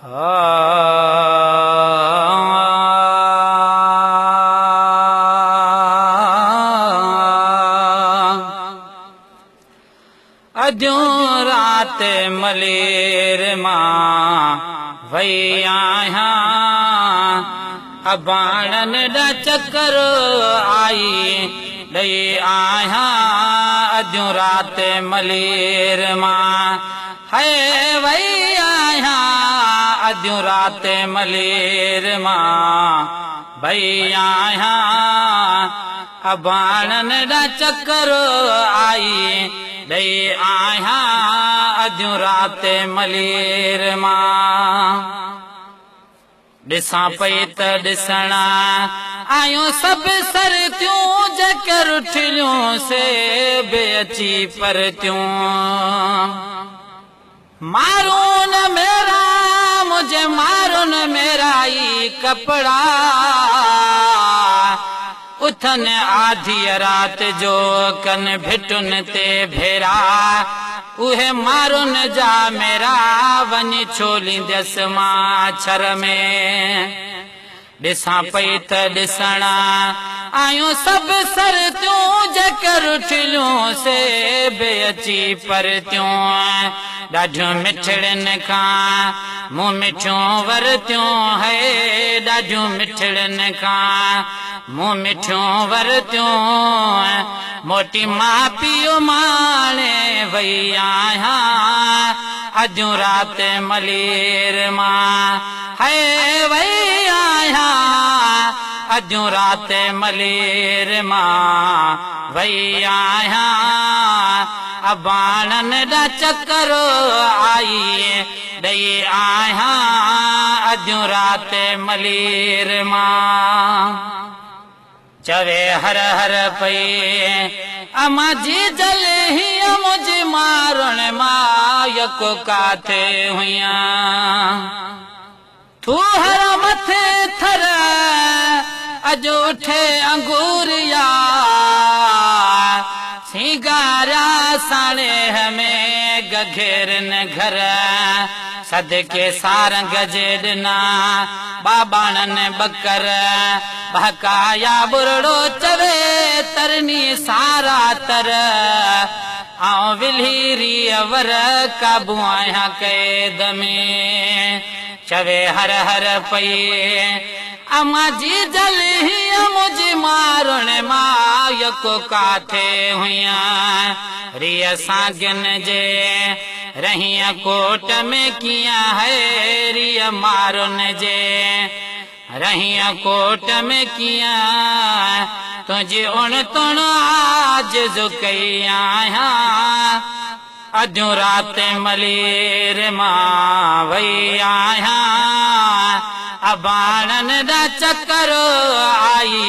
अॼु राति मलेर मां वई आहियां, अबाणनि ॾांहुं चकर आई ॾेई आहियां। अॼु राति मलेर मां है वई आहियां, अॼु राति मलेर मां वई आहियां, अबाणनि ॾांहुं चकर आई ॾेई आहियां। अॼु राति मलेर मां ॾिसां पई त ॾिसण आयूं सभु सरतियूं, जेके रुठियूं से बि अची परतियूं। मारून मेरा मुझे मारून मेरा ई कपिड़ा, उथन आधी रात जो कन भिटुन ते भेरा। उहे मारून जा मेरा वञी छोलींदसि मां छर में। ॾिसां पई त ॾिसण आयूं सभु सरतियूं, जेके रुठियूं से बि अची परतियूं। ॾाढियूं मिठड़ियुनि खां मूं मिठियूं वरितियूं है, ॾाढियूं मिठड़ियुनि खां मूं मिठियूं वरितियूं। मोटी मां पीउ माणे वई आहियां, अॼु राति मलेर मां है वई आहियां। अॼु राति मलेर मां वई आहियां, अबाणनि ॾांहुं चकर आई ॾेई आहियां। अॼु राति मलेर मां चवे हर हर पई अम्मा जी जल हीअं मुंहिंजी मारण मां यको काथे हुइयां। तूं हर मथे थर अॼु उठे अंगूरिया, सिंगारा साणे में गघेरन घर। सदके सारंग जे ॾिना बाबाणनि बकर, बहकाया बुरड़ो चवे तरनी सारा तर। आउं विल्हीरी वर काबू आहियां क़ैद में। चवे हर हर पई अम्मा जी जल हीअं मुंहिंजी मारण मां यको काथे हुइयां। रिय सागिन जे रहिया कोट में कीअं है, रिय मारुन जे रहिया कोट में कीअं। तुंहिंजी उण तुण आज कई आहियां, अॼु राति मलेर मां वई आहियां, अबाणनि ॾांहुं चकर आई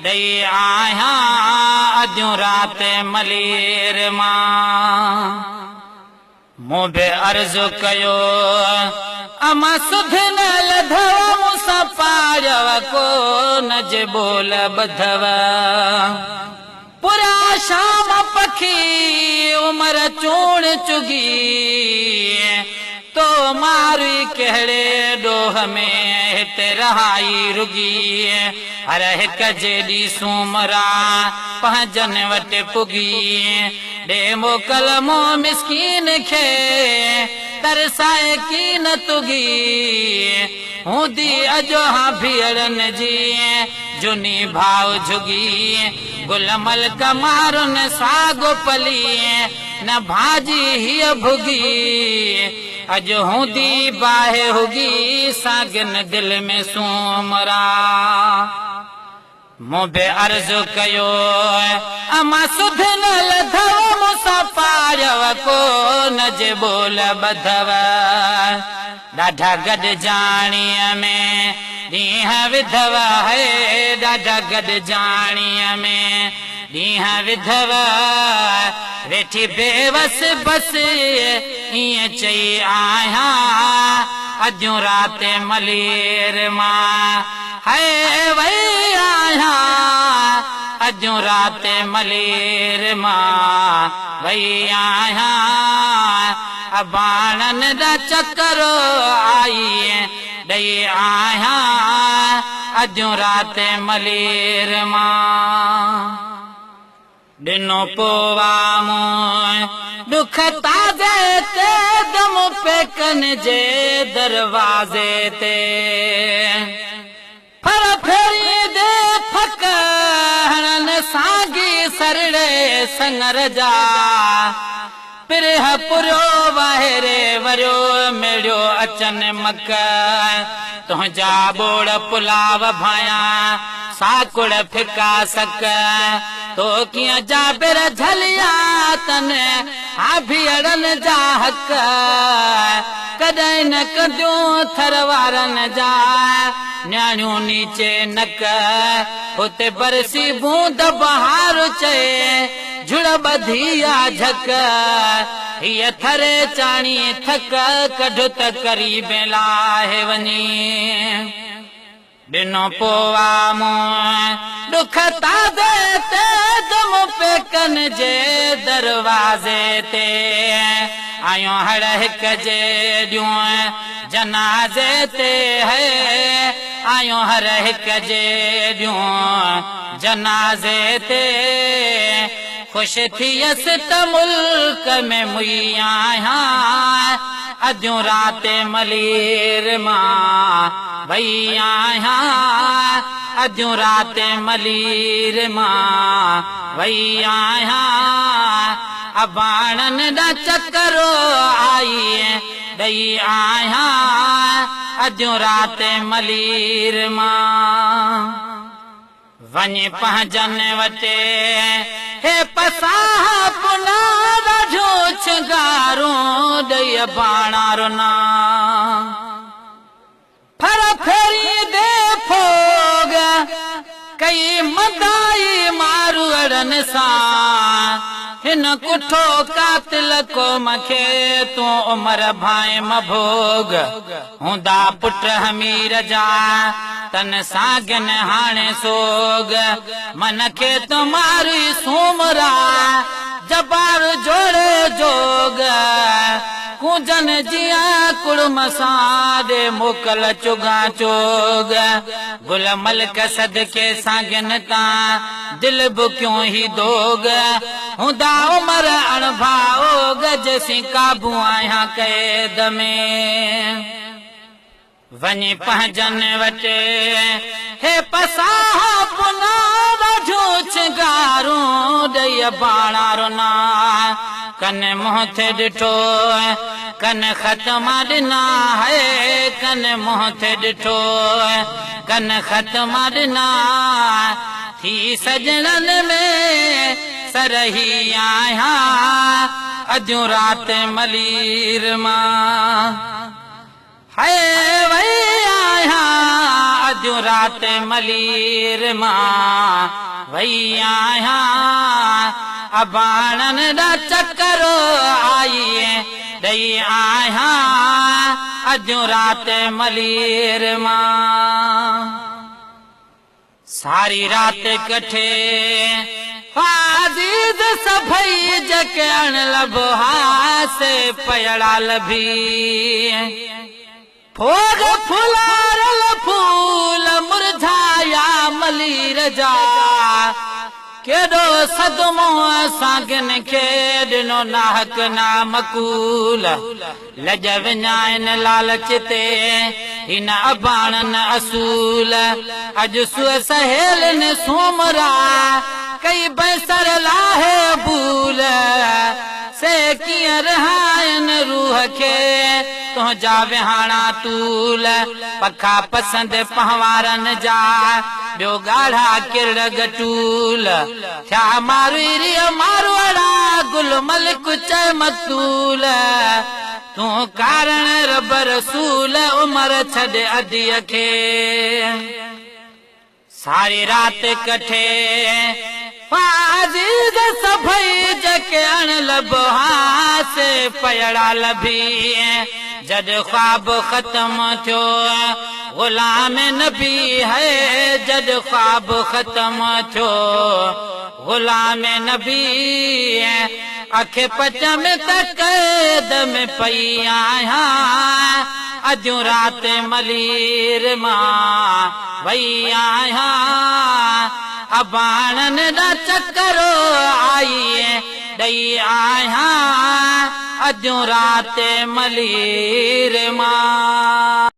ॾेई आहियां। अॼु राति मलेर मां मूं बि अर्ज़ु कयो अम्मा सुध न लधव, मूंसां पाड़व को न जे ॿोल ॿधव। पूरा शाम पखी उमर चूण चुगी, तो मारी कहिड़े ॾोह में हिते रहाई रुगी। हर हिक जेॾी सूमरा पंहिंजनि वटि पुॻी, ॾे मोकल मूं मिसकीन खे तरसाए की न तुगी। हूंदी अॼु हा भीड़नि जी जुनी भाव झुगी, गुलमल कमारुन सागो पली न भाॼी हीअ भुगी। अॼु हूंदी बाहि हुगी सागिन दिल में सूमरा। मूं बि अर्ज़ु कयो अम्मा सुध न लधव, मूंसां पाड़व को न जे ॿोल ॿधव। ॾाढा गॾिजाणीअ में ॾींहुं विधव है, ॾाढा गॾिजाणीअ में ॾींहुं विधव। वेठी बेवस बस ईअं चई आहियां, अॼु राति मलेर मां है वई आहियां। अॼु राति मलेर मां वई आहियां, अबाणनि ॾांहुं चकर आई ڏئي آهيان اڌيون رات ملير مان. ڏنو پوءِ مون ڏک تازي تي دم پيڪن جي دروازي تي. ڦر ڦيري the ڦڪ هڻن سانگي سرڙي سڱر جا. پرهه پريو واهري وريو ميڙيو اچن مڪ. تنهنجا ٻوڙ پلاءُ ڀايان ساڪڙ ڦڪا سڪ. تو ڪيئن جابر جهليا تن هاڀيئڙن جا حق. ڪڏهن نه ڪنديون ٿر وارن جا نياڻيون نيچي نڪ. هتي برسي بوند بهار چئي جهڙ ٻڌي آ جهڪ. هيءَ ٿري چاڻي ٿڪ ڪڍ ته قريب لاهي وڃي. ڏنو پوءِ مون ڏک تازي تي دم پيڪن جي دروازي تي. آيو هڙ هڪ جيڏيون جنازي تي هي. آيو هر هڪ جيڏيون جنازي تي. خوش ٿيس ته ملڪ ۾ مئي آهيان اڌيون رات ملير مان وئي آهيان اڌيون رات ملير مان وئي آهيان. اباڻن ڏانهن چڪرو آئي ڏئي آهيان اڌيون رات ملير مان. وڃي پنهنجن وٽ هي پساهه پنا ڏاڍو ڇنگارون ڏئي اباڻا رنا. ڦر ڦيري the ڦوڳ ڪئي مدائي ماروئڙن سان. هن ڪٺو قاتل قوم کي تون عمر ڀائي مڀوڳ. هوندا پٽ همير جا تن ساگن هاڻي سوڳ. من کي ته ماري سومرا جبار جوڙي جوڳ. ڪونجن جيئن ڪڙم سان ڏي موڪل چگا چوڳ. گل ملڪ صدقي ساگن تان دل بڪيون هي دوڳ. هوندا عمر اڻڀاوڳ جيسين قابو آهيان قيد ۾. وڃي پنهنجن وٽ هي پساهه پنا ڏاڍو ڇنگارون ڏئي اباڻا رنا. ڪن منهن تي ڏٺو ڪن ختم ڏنا هي. ڪن منهن تي ڏٺو ڪن ختم ڏنا. ٿي سڄڻن ۾ سرهي آهيان اڌيون رات ملير مان. هي وئي آهيان اڌيون رات ملير مان وئي آهيان. اباڻن ڏانهن چڪرو آئي ڏئي آهيان اڌيون رات ملير مان. ساري رات ڪٺي عزيز سڀئي جيڪي اڻلڀ هئا سي پيڙا لڀي. ڦوڳ ڦلارل ڦول مرجهايا ملير جا. ڪيڏو صدمو ساگن کي ڏنو ناحق نامڪول. لڄ وڃائن لالچ تي هن اباڻن اصول. اڄ سو سهيلن سومرا ڪئي بيسر لاهي ڀول. سي ڪيئن رهائن روح کي تنهنجا وهاڻا طول. پکا پسند پنهوارن جا ٻيو ڳاڙها ڪرڙ گٽول. ٿيا ماروئي ماروئڙا گل ملڪ چئي مقتول. تون ڪارڻ رب رسول عمر ڇڏ اديءَ کي. ساري رات ڪٺي عزيز سڀئي جيڪي اڻلڀ هئا سي پيڙا لڀي. جڏ خواب ختم ٿيو غلام نبي هي. جڏ خواب ختم ٿيو غلام نبي. اک پچ ۾ ته قيد ۾ پئي آهيان اڌيون رات ملير مان وئي آهيان. اباڻن ڏانهن چڪر آئي ڏئي آهيان، اڌيون رات ملير مان.